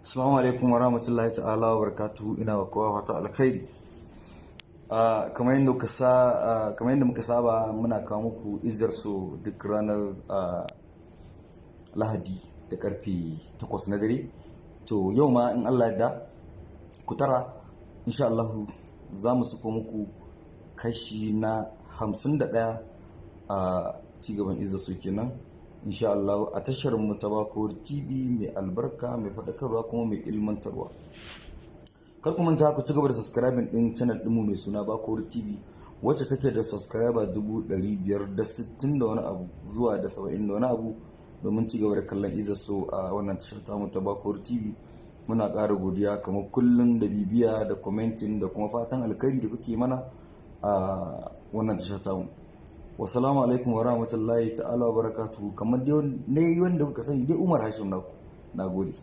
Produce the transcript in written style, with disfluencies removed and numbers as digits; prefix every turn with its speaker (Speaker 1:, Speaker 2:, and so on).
Speaker 1: Assalamu alaikum wa rahmatullahi ta'ala wa barakatuhu. Ina wa kowa fata alkhairi. Kamar yadda muka saba, muna kawo muku Izzar So duk ranar Lahadi da karfe 8 na dare. To yau ma in Allah ya ku tara, insha Allah za mu sako muku kashi na 51 a cigaban Izzar So kenan. Insha Allah a tashar mu ta Bakor TV mai albarka, mai faɗakarwa, kuma mai ilmantarwa. Kar ku manta ku ci gaba da subscribing din channel ɗinmu mai suna Bakor TV, wacce take da subscriber 560,000 da wani abu zuwa da 70 da wani abu, domin ci gaba da kallon Izzar So a wannan tashar tamu ta Bakor TV. Muna ƙara godiya kamar kullum da bibiya da commenting da kuma fatan alkhairi da kuke mana a wannan tashar tamu. Wasalamu alaikum wa rahmatullahi ta'ala wa barakatuhu. Kamar dai ne wanda kuka sani dai, Umar Hashim naku. Nagode.